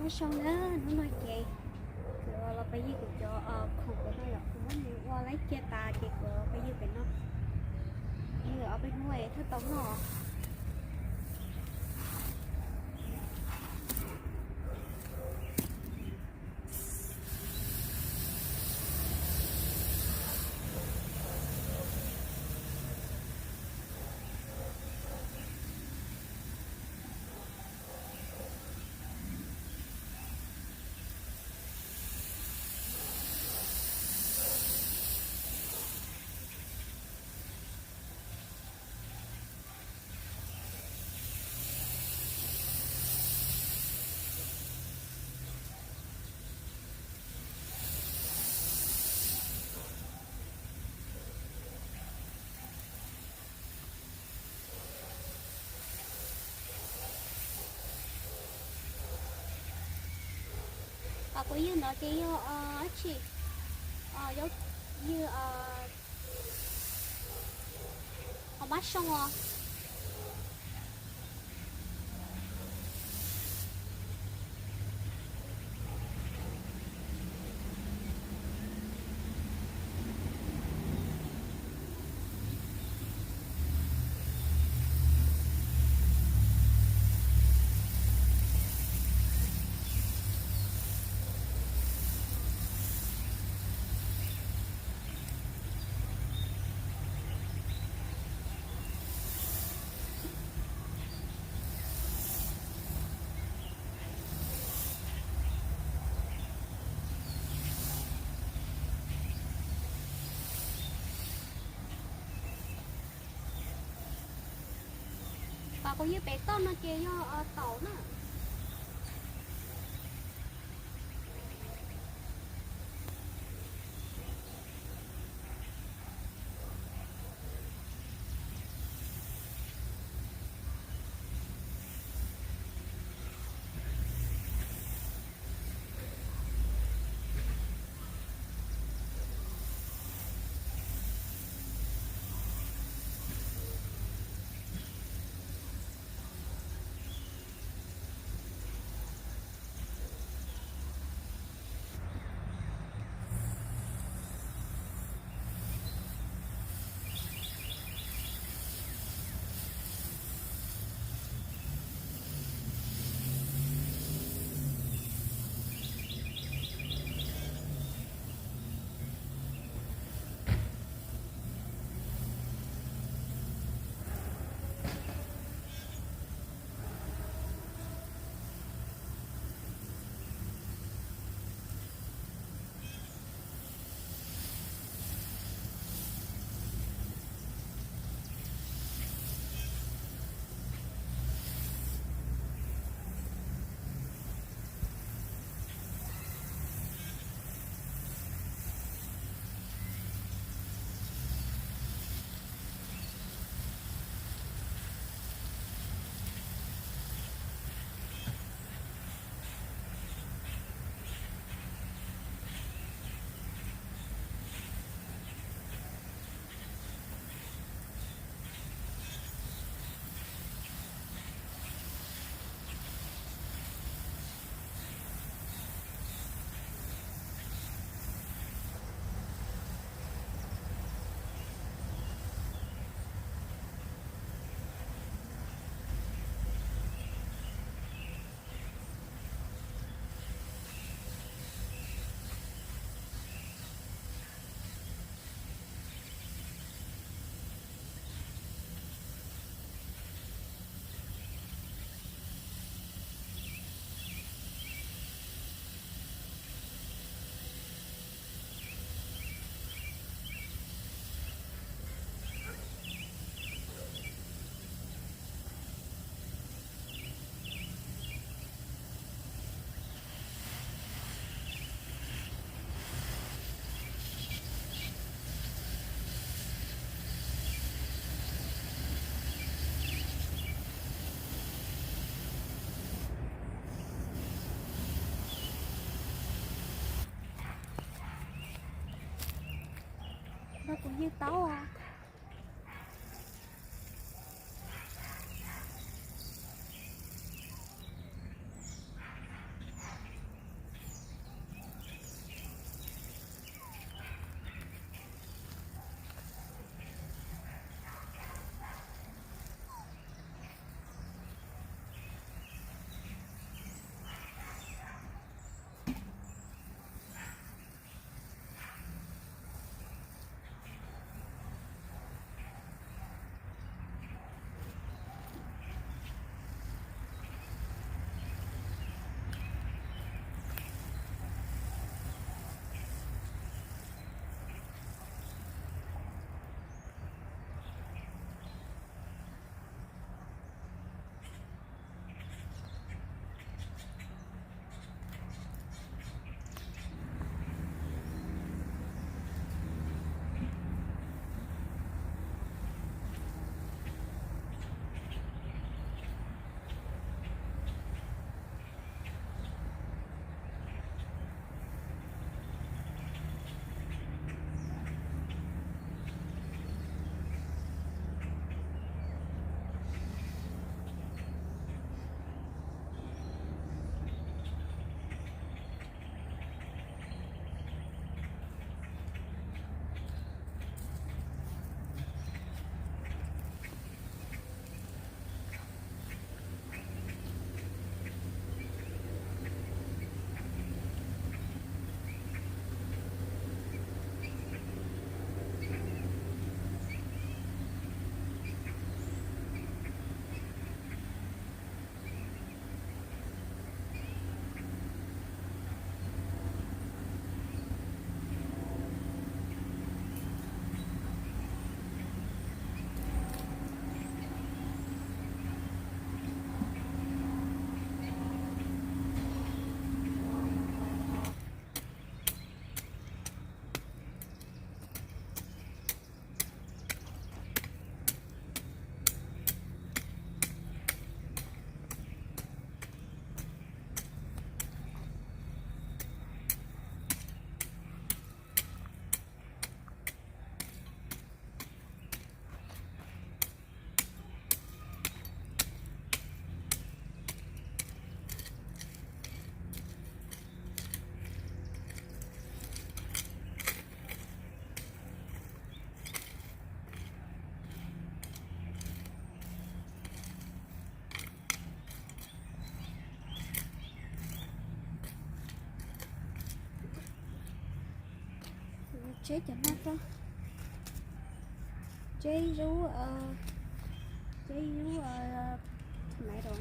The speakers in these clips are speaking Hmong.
Nyob zoo na, hnub no ces kuv los pab ywg kuv cov khoom pem no yom, kuv muab nws ua laib kiag tas ces kuv los pab ywg pem no. Ywg ob peb hnub es thiaj tau noj. Qhov kuv ywg no ces yog dab tsi? Ywg qhov mab soo os. Qhov kuv ywg pem toj no ces yog taum na. Nrog kuv ywg taub os. Tseb cov no rau, tseb ib lub, tseb ib lub maiv rau,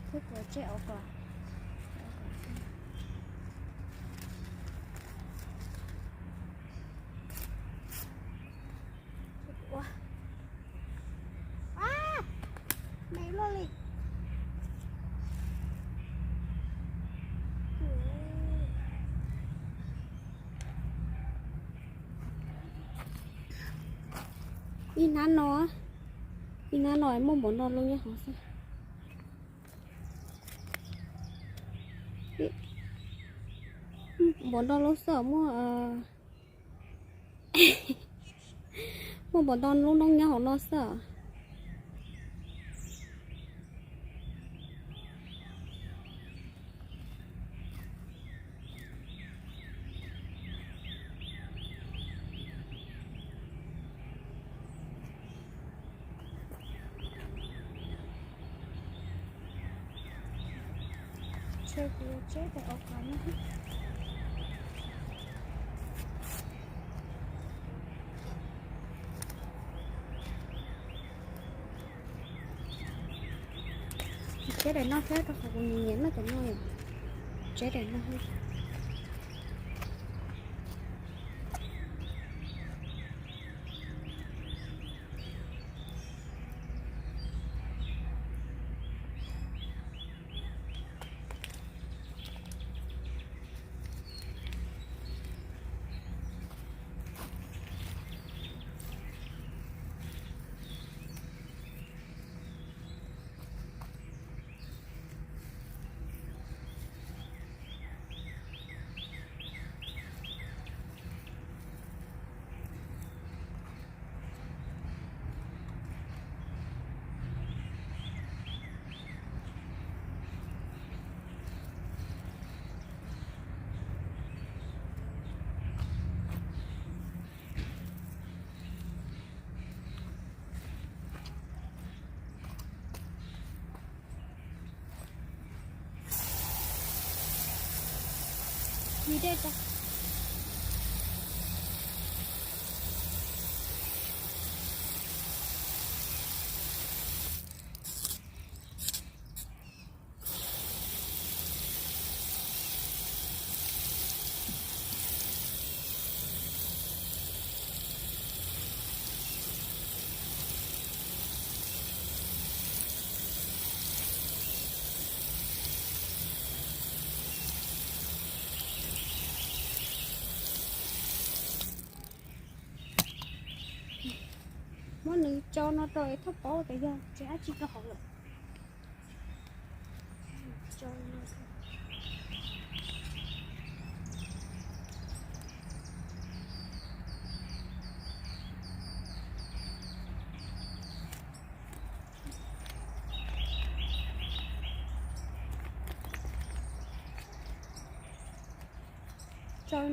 thiab kuv tseb au kos. Ua, me luaj li. Ib hnab no, ib hnab no muaj npaum no lub nyob hauv xwb. Npaum no lub xwb muaj, muaj npaum no lub noob nyob hauv no xwb. Tseb, kuv yuav tseb tes au kos no. Tseb daim no thiab rau qhov kuv nyiam nyiam noj cov no yom. Tseb daim no. Muab nws tso no rau es thauj paub tias yog tsev dab tsi rau hauv lawm. Tso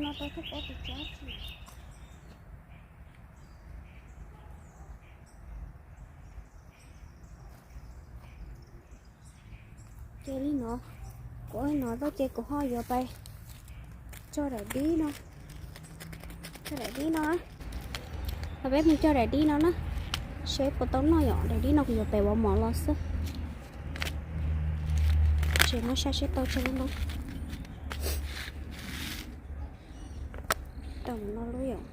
no tau thaj pab tus tsab tsi. Ces li no, kuv ua no tau ces kuv ho yuav pais tso daim dib no. Tso daim dib no. Peb mus tso daim dib no na, seb puas tau noj yom. Daim dib no kuv yuav pem vov mov los xwb. Tseem muab saib seb tau tso li no. Tau no lub yom.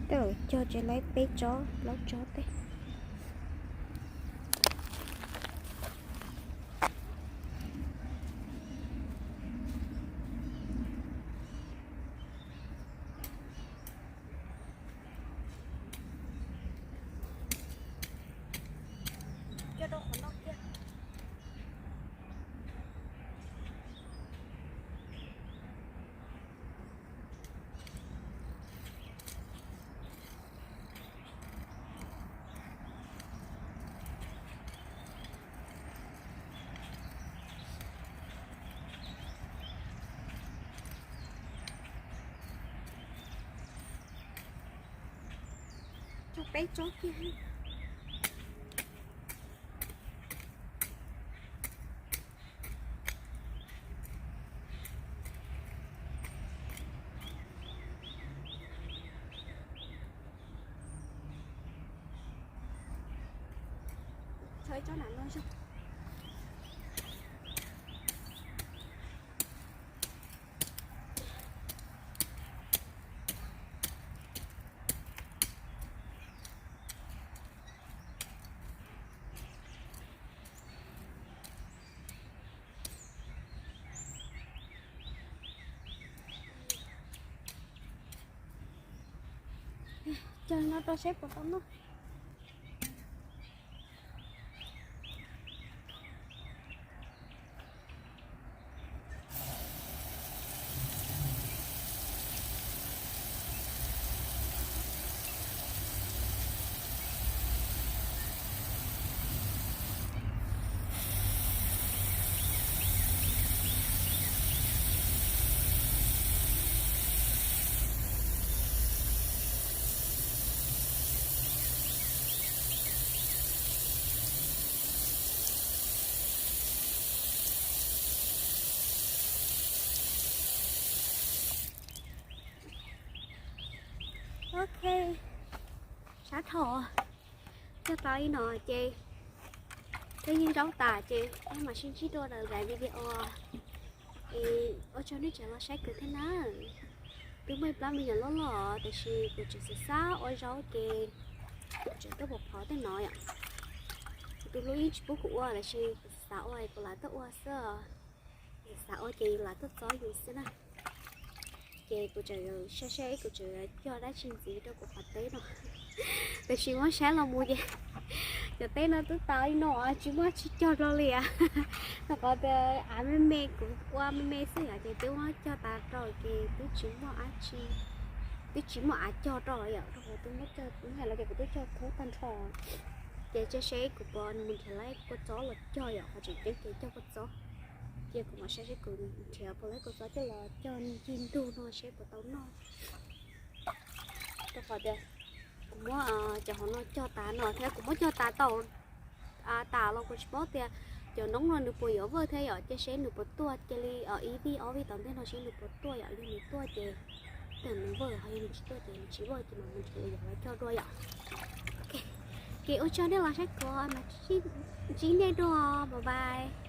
Tej zaum cog tsev laib peb tsob plaub tsob tej. Coj rau qhov no kiag. Cog peb tsob kiag. Tsob nam no zoo. Cog no rau saib puas tau noj. Ok, sab dhau, cog tau ib no ces twb yeej zaub tas ces peb mam sib ntsib dua lwm daim video. Es ua tsaug nej tseem los saib kuv thiab na. Twb muaj ib plab me nyuam loj loj tiam sis kuv tseem xav xav ua zaub ces kuv tseem tuaj pov phov tej no yom. Kuv tus hlub yeej tsis pub kuv ua tiam sis kuv xav ua kuv lam tuaj ua xwb. Xav ua ces yus lam tuaj txob yus xwb na. Ces kuv tseem saib saib kuv tseem cog dab tsi ntxiv rau kuv qhov teb no. Tiam sis muab saib los mus ces cov teb no twb tas li no tsis muaj tsis cog rau li as. Rau qhov tias av me me kuv ua me me xwb yom ces twb muab cog tas rau ces twb tsis muaj av tsis, twb tsis muaj av cog rau yom. Rau qhov twb muab cog, hais los ces kuv twb cog khawb tag nrho. Ces cia seb kuv puas mus nrhiav lawv kua txob los cog yom, qhov tseem ceeb ces cog kua txob. Ces kuv mam saib seb kuv nrhiav puas lawv kua txob coj los cog ncig ntug no seb puas tau noj. Rau qhov tias kuv muab cov hauv no cog tas no thiab kuv muab cog tas tau tas los kuv tsis paub tias cov noob no nws puas yuav vawj thiab yom, cia seb nws puas tuaj cia li ib vij ob vij tom ntej no seb nws puas tuaj yom, yog nws tuaj ces tej nws vawj, ho yog nws tsis tuaj ces nws tsis vawj ces mam mus nrhiav lawv cog dua yom. Ces ua tsaug nej los saib kuv mas, ntsib nej dua, bye bye.